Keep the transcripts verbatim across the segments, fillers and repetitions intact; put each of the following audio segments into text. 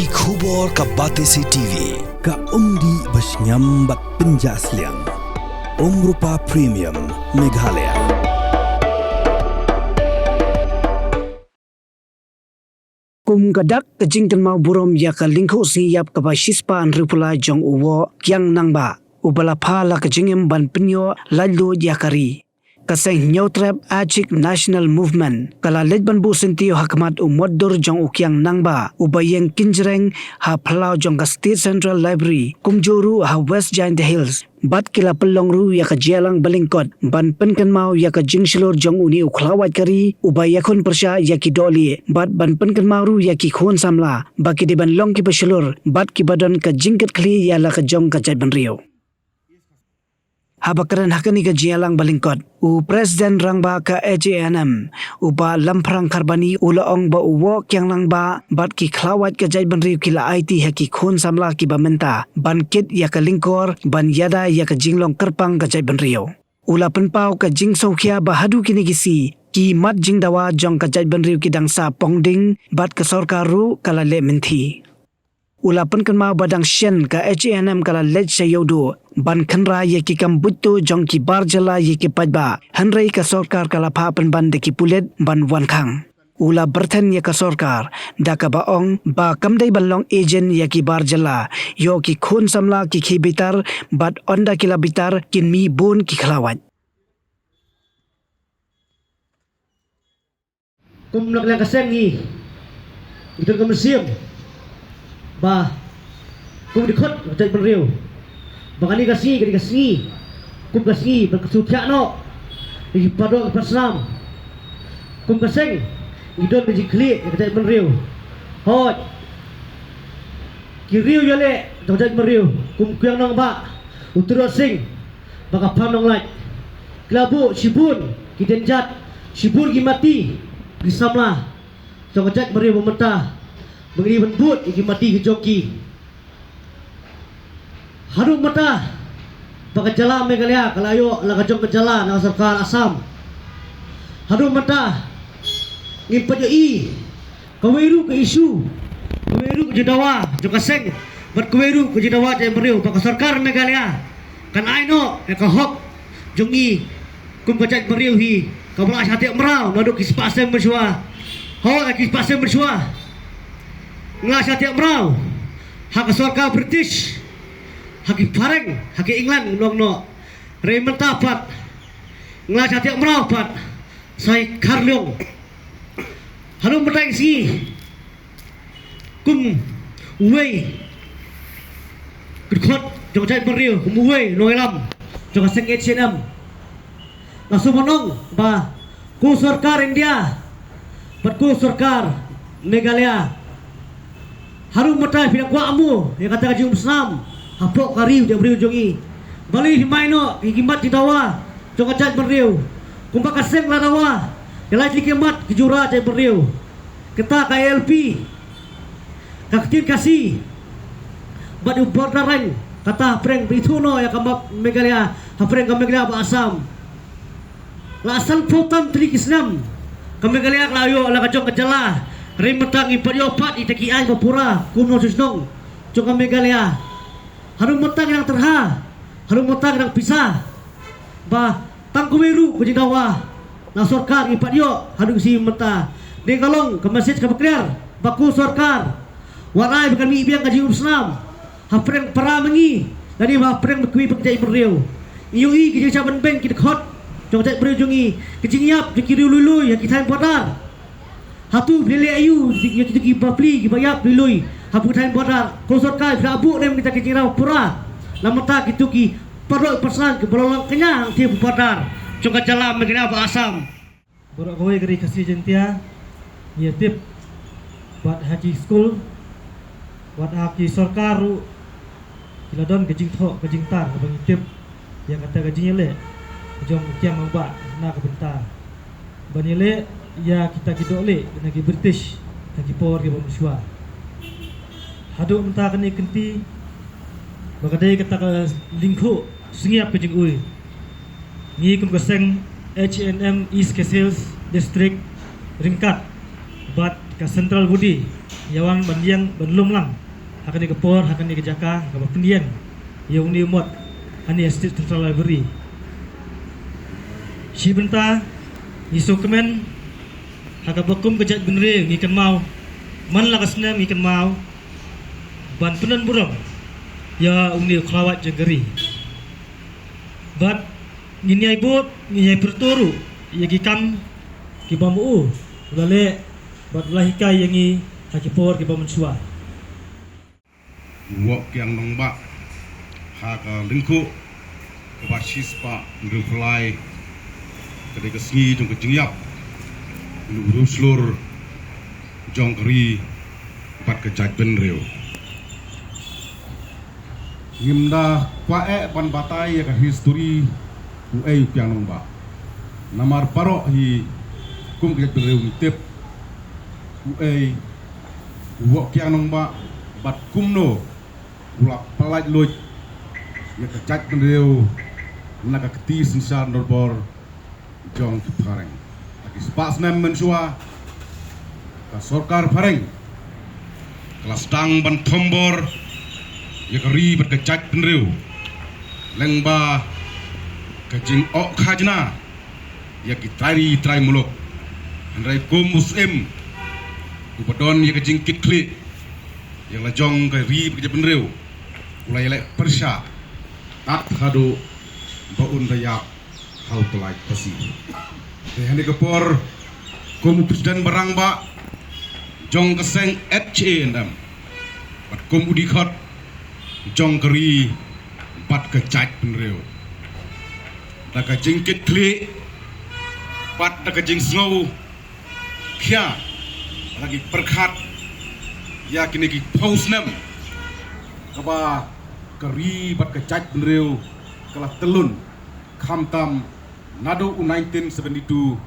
Ki khubor ka Batesi T V, ka umdih ba shngiam bad pynjah sliang. Umrupa Premium, Meghalaya. Kum ka dak ka jingkynmaw burom ïa ka lyngkhuh sngi ïap kaba shispah hynriewphew lai jong u Woh Kiang Nangbah, uba la pha la ka jingim ban pynïoh laitluid ïa ka ri. Ka seng Hynñiewtrep Achik National Movement ka la leit ban buh syntiew ha khmat u motdur jong u Kiang Nangbah, uba ïeng kynjreng ha phyllaw jong ka State Central Library, kumjuh ruh ha West Jaintia Hills. Bad ki la pynlong ruh ïa ka jingïalang ba lyngkot ban pynkynmaw ïa ka jingshlur jong une u khlawait ka ri uba ïakhun pyrshah ïa ki dohlieh, bad ban pynkynmaw ruh ïa ki khun samla ba ki dei ban long kiba shlur bad kiba don ka jingkitkhlieh ïa la ka jong ka jaitbynriew. Haba kren ha kane ka jingïalang ba lyngkot, u President Rangbah ka H A N M, u Bah Lamphrang Kharbani, u la ong ba u Woh Kiang Nangbah bad ki khlawait ka jaitbynriew ki la aiti ha ki khun samla kiba mynta ban kit ïa ka lyngkor ban ïada ïa ka jinglong kyrpang ka jaitbynriew. U la pynpaw ka jingsngewkhia ba haduh kine ki sngi, ki mat jingdawa jong ka jaitbynriew ki dang sah pongding bad ka sorkar ruh ka la leh mynthi. U la pynkynmaw ba dang shen ka H A N M ka la leit sha Ïewduh ban khynra ïa ki kam buit tuh jong ki bar jylla ïa ki paidbah, hynrei ka sorkar ka la phah pynban da ki pulit ban wan khang. U la byrthen ïa ka sorkar da kaba ong ba kam dei ban long agent ïa ki bar jylla, ïoh ki khun samla ki khie bitar, bad ynda ki la bitar kin mih bun ki khlawait. Kum na ka liang ka seng ngi, ngi don ka mynsiem ba kum dkhot ka jaitbynriew ba kane ka sngi, kane ka sngi, kum ka sngi ban kyntu thiah noh ïa ki para doh ki para snam. Kum ka seng ngi don ka jingkylli ïa ka jaitbynriew. Hooid, ki riew ïaleh jong ka jaitbynriew kum Kiang Nangbah, u Tirot Sing bad ka Pham Nonglait, ki la buh shibun ki dienjat, shibun ki mati ki samla jong ka jaitbynriew ba mynta ba ngi dei ban bud ïa ki mati ki jong ki. Haduh mynta ba ka jylla Meghalaya ka la ïoh la ka jong ka jylla na ka sorkar Assam. Haduh mynta ngim pat ïohi kawei ruh ka issue, kawei ruh ka jingdawa jong ka seng bad kawei ruh ka jingdawa jaitbynriew ba ka sorkar Meghalaya kan ai noh ïa ka hok jong ngi kum ka jaitbynriew hi kaba la shah thiah mraw naduh ki spah snem mynshuwa. Hooid, ha ki spah snem mynshuwa nga la shah thiah mraw ha ka sorkar British, ha ki phareng, ha ki England, nong noh. Hynrei mynta pat nga la shah thiah mraw pat sa i Kharliong. Haduh mynta ka sngi kum uwei u dkhot jong ka jaitbynriew, kum uwei u nongïalam jong ka seng H A N M, nga sngew ban ong ba ko sorkar India bad ko sorkar Meghalaya, haduh mynta phi la kwah mo ïa kata ka jingumsnam hapoh ka ri u jaitbynriew jong ngi? Balei phi mai noh ïa ki mat jingdawa jong ka jaitbynriew? Kumba ka seng la dawa ïa la ki mat ki jura jaitbynriew. Kata ka A L P, ka ktien Khasi bad u border line, kata hapdeng ba ithuh noh ïa ka map Meghalaya, hapdeng ka Meghalaya bad Assam. La sanphew tam tylli ki snem ka Meghalaya ka la ïoh la ka jong ka jylla. Hynrei mynta ngim pat ïoh pat ïa kita ki aiñ ba pura kum nongshong shnong jong ka Meghalaya. Haduh mynta ngi dang tyrha, haduh mynta ngi dang pisa ba tang kawei ruh ka jingdawa na sorkar ngim pat ïoh haduh shi mynta. Dei ka long ka message kaba clear ba ko sorkar, wat ai ba kan mih biang ka jingumsnam hapdeng para ma ngi lane ba hapdeng ma kiwei pat ki jaitbynriew. Ngi ïohi ki jingshah bynbeiñ ki dkhot jong ka jaitbynriew jong ngi, ki jingïap jong ki riew lui lui ha ki thaiñ border. Hato phi leh aïu ïa kito ki bapli kiba ïap lui lui ha ki thaiñ border? Ko sorkar, phi la buh ne em kita ki jingïarap pura? Namar kata kito ki para doh para snam kiba la long kñia hangtei ha border jong ka jylla Meghalaya bad Assam. Baroh kawei ka ri Khasi Jaiñtia ngi ïa tip, bad ha ki skul, bad ha ki sorkar ruh ki la don ka jingthoh ka jingtar kaba ngi tip ïa kata ka jingïaleh jong u Kiang Nangbah na ka bynta ban ïaleh ïa kita ki dohlieh na ki British ha ki por kiba mynshuwa. Haduh mynta kane ka kynti ba ka dei kata ka lyngkhuh sngi ïap ka jingui, ngi kum ka seng H A N M East Khasi Hills District ryngkat bad ka Central Body ïa wan ban ïeng ban lum lang ha kane ka por, ha kane ka jaka kaba pynïeng ïa une u mot ha kane State Central Library. Shi bynta ngi sngewkmen ha kaba kum ka jaitbynriew ngi kynmaw, man la ka snem ngi kynmaw ban pyndon burom ïa une u khlawait jong ka ri. Bad ngin ïai bud, ngin ïai pyrto ruh ïa ki kam kiba ma u u la leh bad u la hikai ïa ngi ha ki por kiba mynshuwa. U Woh Kiang Nangbah ha ka lyngkhuh kaba shispah hynriewphew lai, ka dei ka sngi jong ka jingïap u riewshlur jong ka ri bad ka jaitbynriew. Ngim da kwah eh ban batai ïa ka histori uei u Kiang Nangbah. Namar baroh hi kum ka jaitbynriew ngi tip uei u Woh Kiang Nangbah bad kumno u la pyllait luid ïa ka jaitbynriew na ka kti synshar dorbar jong ki phareng. Ha ki spah snem mynshuwa, ka sorkar phareng ka la sdang ban thombor ïa ka ri bad ka jaitbynriew lyngba ka jingoh khajna ïa ki trai ri trai muluk. Hynrei kum u Syiem uba don ïa ka jingkitkhlieh ïa la jong ka ri bad ka jaitbynriew, u la ïaleh pyrshah tad haduh ba un da ïap ha u tyllai phasi. Te ha kane ka por, kum u President ba rangbah jong ka seng H A N M bad kum u dkhot jong ka ri bad ka jaitbynriew, da ka jingkitkhlieh bad da ka jingsngew khia, da ki pyrkhat ïa kine ki phew snem kaba ka ri bad ka jaitbynriew ka la tyllun, khamtam naduh u nineteen seventy-two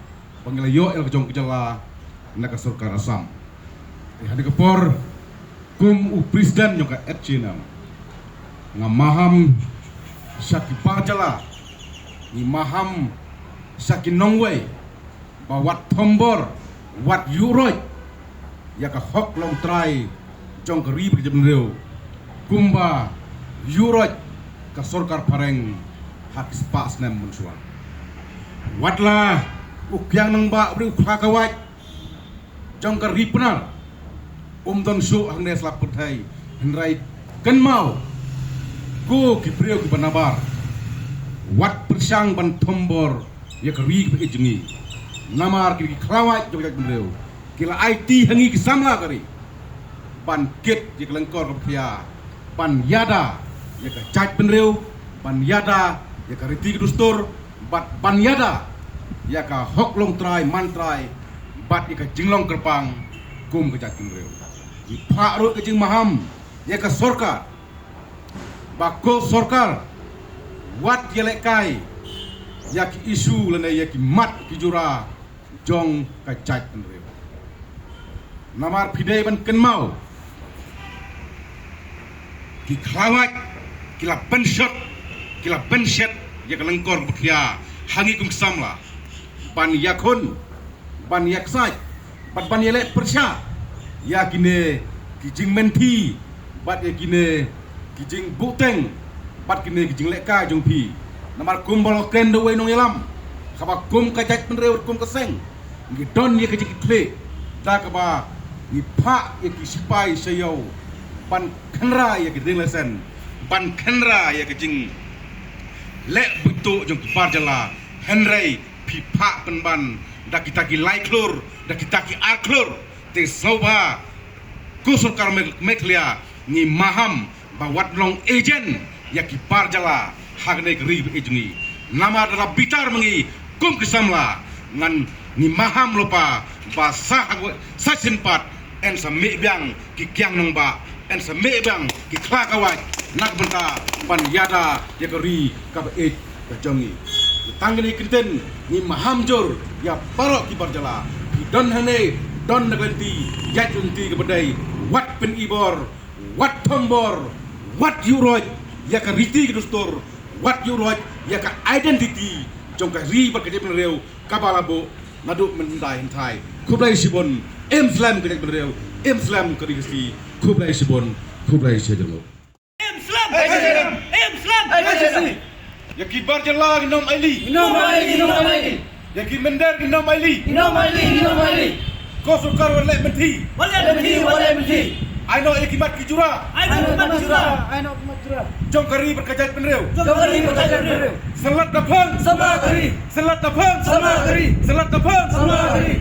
ba ngi la ïoh ïa la ka jong ka jylla na ka sorkar Assam. Te ha kane ka por, kum u President jong ka H A N M, nga maham sha ki bar jylla, ngi maham sha ki nongwei, ba wat thombor, wat ïuhroit ïa ka hok longtrai jong ka ri bad ka jaitbynriew kumba ïuhroit ka sorkar phareng ha ki spah snem mynshuwa. Wat la u Kiang Nangbah u dei u khlawait jong ka ri Pnar, um don shuh hangne sla pyrthei, hynrei kynmaw ko ki briew kiba nabar, wat pyrshang ban thombor ïa ka ri kaba ïeit jong ngi. Namar ki, ki khlawait jong ka jaitbynriew ki la aiti ha ngi ki samla ka ri ban kit ïa ka lyngkor kaba khia, ban ïada ïa ka jaitbynriew, ban ïada ïa ka riti ka dustur, bad ban ïada ïa ka hok longtrai mantrai bad ïa ka jinglong kyrpang kum ka jaitbynriew. Ngi phah ruh ka jingmaham ïa ka sorkar ba ko sorkar wat ïalehkai ïa ki issue lane ïa ki mat ki jura jong ka jaitbynriew. Namar phi dei ban kynmaw, ki khlawait ki la pynshot, ki la pynshet ïa ka lyngkor kaba khia ha ngi kum ki samla ban ïakhun, ban ïaksaid bad ban ïaleh pyrshah ïa kine ki jingmynthi bad ïa kine ki jingbuhteng bad kine ki jinglehkai jong phi. Namar kumba la kren da uwei u nongïalam, kaba kum ka jaitbynriew, kum ka seng, ngi don ïa ka jingkitkhlieh da kaba ngi phah ïa ki sipai sha ïew ban khynra ïa ki ring lesen, ban khynra ïa ka jingleh buit tuh jong ki bar jylla, hynrei phi phah pynban da kita ki lai klur, da kita ki ar klur. Te sngewbha ko sorkar Me-, Meghalaya, ngi maham ba wat long agent ïa ki bar jylla ha kane ka ri kaba ïeit jong ngi. Namar da la bitar ma ngi kum ki samla, ngan, ngi maham lypa ba sa ha, sa shisien pat yn sa mih biang ki Kiang Nangbah, yn sa mih biang ki khlawait na ka bynta ban ïada ïa ka ri kaba ïeit ka jong ngi. Tang kine ki kyntien ngi maham jur ïa baroh ki bar jylla. Phi don hangne, don na ka lynti, ïaid lynti kaba dei, wat pynibor, wat thombor, wat ïuhroit ïa ka riti ka dustur, wat ïuhroit ïa ka identity jong ka ri bad ka jaitbynriew kaba la buh naduh mynta hynthai. Khublei shibun, im slem ka jaitbynriew, Em slem ka ri ka sngi, khublei shibun, khublei shibun. Em slem! Em slem! Ïa ki bar jylla ngin ym ailad. Ngin ym ailad, ngin ym ailad. Ïa ki mynder ngin ym ailad. Ngin ym ailad, ngin ym ailad. Ko sorkar wat leh mynthi. Wat leh mynthi, wat leh mynthi. Ai noh ïa ki mat ki jura. Ai noh ïa ki mat ki jura. Ai noh ïa ki mat ki jura. Jong ka ri bad ka jaitbynriew. Jong ka ri bad ka jaitbynriew. Sngewlad na pdeng. Samla ka ri. Sngewlad na pdeng. Samla ka ri. Sngewlad na pdeng. Samla ka ri.